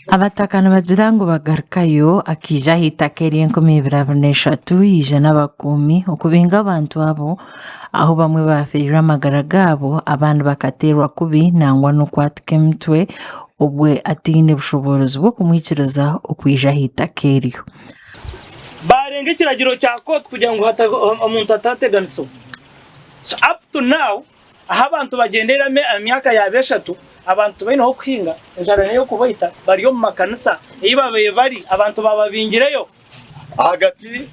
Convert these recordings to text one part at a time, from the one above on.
Abataka nibagira ngu bagarukayo akaija aha itaka ery'enkumi 2023 yaija n'abakuumi okubinga abantu abo ahu bamwe baafiirwe amagara gaabo abandi bakateerwa kubi nangwa n'okwatika emitwe obwo ataine bushoboorozi bw'okumwikiriza okwija aha itaka eryo. Baarenga ekiragiro kya kooti kugira ngu omuntu ataateganisibwa. So up to now ahu abantu bagyendeire emyaka yaaba eshatu abantu tibaine h'okuhinga, enjara n'ey'okubaita, bari omu makanisa ei babaire bari abantu baababingireyo. Ahagati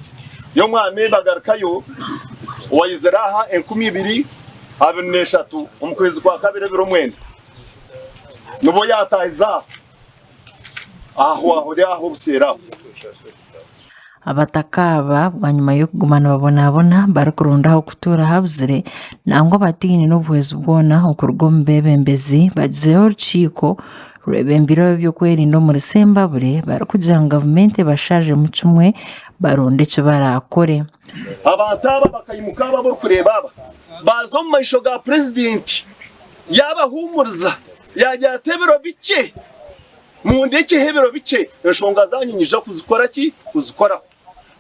y'omwami Bagarukayo owaizire aha 2023 omu kwezi kwa kabiri ebiro mwenda nibwo yaataahize aha ahahwahuri aho obuseeri aho. Abataka aba bwanyima y'okuguma nibabonabona barikuronda ah'okutuura habuzire nangwa bataine n'obuhwezi bwona okuruga omu beebembezi bagizireho orukiiko rwebembeire ab'ebyokwerinda omuri Sembabule barikugira ngu gavumenti ebashariremu kimwe baronde eki baraakore. Abantu aba bakaimuka aba abu orikureeba aba baaza omu maisho ga purezidenti yaabahuumuriza yaagira ati ebiro bikye Mundekyeho ebiro bikye, enshonga zaanyu nyija kuzikora ki? Kuzikoraho.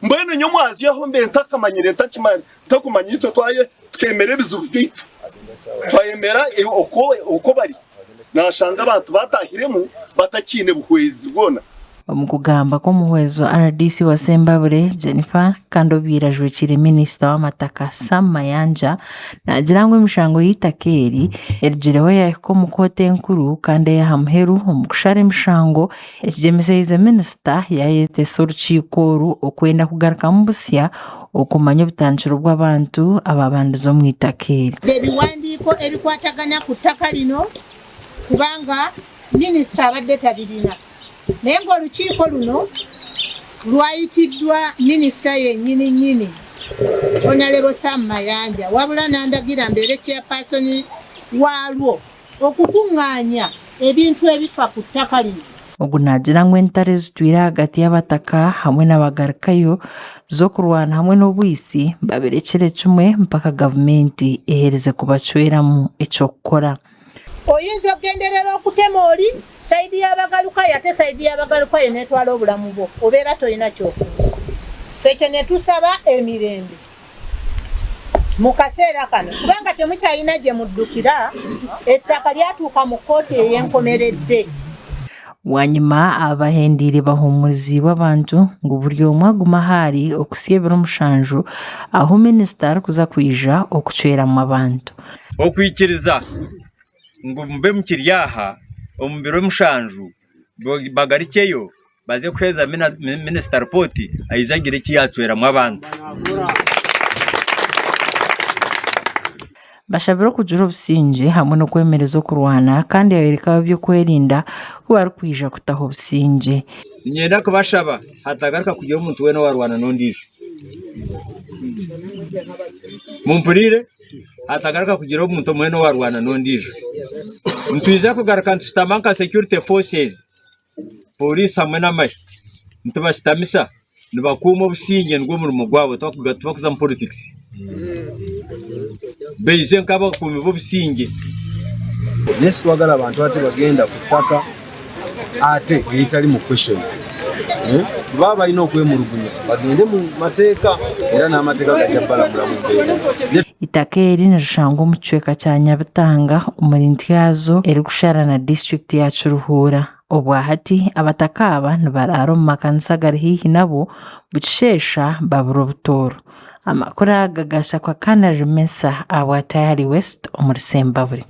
Mbwenu nyowe mwazihaho mbe ntakamanyire, ntakumanya itwe twaye tukemera ebizibu byaitu, twayemera okwo bari, nashanga abantu batahiremu batakiine buhwezi bwona. Omu kugamba kw'omuhwezi wa rdc wa Sembabule, Jennifer kandi obaire ajwekiire minisita w'amataka Sam Mayanja, Naagira ngu emishango y'eitaka eri erugireho yaahika omu kooti enkuru kandi ey'aha muheru omu kushara emishango ekigyemesereize minisita yaayetesa orukiiko oru okwenda kugarukamu busya okumanya obutandikiro bw'abantu abaabandize omu itaka eri. Ebiwandiiko ebikwatagana ku ttaka lino kubanga minisita abadde tabirina naye ng'olukiiko luno lwayitiddwa minisita yennyini nnyini Honalebo Sam Mayanja wabula n'andagira mbeere chairperson waalwo okukungaanya ebintu ebifa ku ttaka lino. Ogu naagira ngu entaro ezitwire ahagati y'abataka hamwe n'abagarukayo z'okurwana hamwe n'obwitsi babirekire kimwe mpaka gavumenti eherize kubacweramu eky'okukora. Oyinza okugenderera okutema oli sayidi y'abagalukayo ate sayidi y'abagalukayo n'etwala obulamu bwo, obeera tolina ky'ofuna. Ffe kye ne tusaba emirembe mu kaseera kano kubanga temukyalina gye muddukira, ettaka lyatuuka mu kkooti ey'enkomeredde. Bwanyima abahendeire bahuumuriziibwe abantu ngu buri omwe agume ahu ari okuhitsya ebiro mushanju ahu minisita arikuza kwija okucweramu abantu. Okwikiriza ngu mube mukiri aha omu biro mushanju bagarukyeyo baze kuheereza minisita ripooti aije agire eki yaacweramu abantu. Bashabire okugira obusingye hamwe n'okwemereza okurwana kandi yayoreka ab'ebyokwerinda ku barikwija kutaho obusingye. Niinyenda kubashaba hatagaruka kugira omuntu weena owaarwana n'ondiijo. Mumpuriire? Hatagaruka kugira omuntu weena owaarwana n'ondiijo. Nitwija kugaruka nitushutama nka security forces, pooriisi hamwe n'amahe, nitubashutamisa nibakuuma obusingye nigwo murimo gwabo tibakuza omu politics. Baije nk'abakuumi b'obusingye. Naye sitwagala bantu ate bagenda ku ttaka ate eritali mu question. Baba balina okwemulugunya bagende mu mateeka era n'amateeka gajja balamula mu mbeera eyo. Eitaka eri nirishangwa omu kicweka kya Nyabitanga omuri Ntyazo erikushara na disiturikiti ya Kiruhura. Obwahati abataka aba nibaraara omu makanisa agari haihi nabo bukisheesha babura obutooro. Amakuru aga gashakwa Canary Mensah ahabwa Tayari West omuri Sembabule.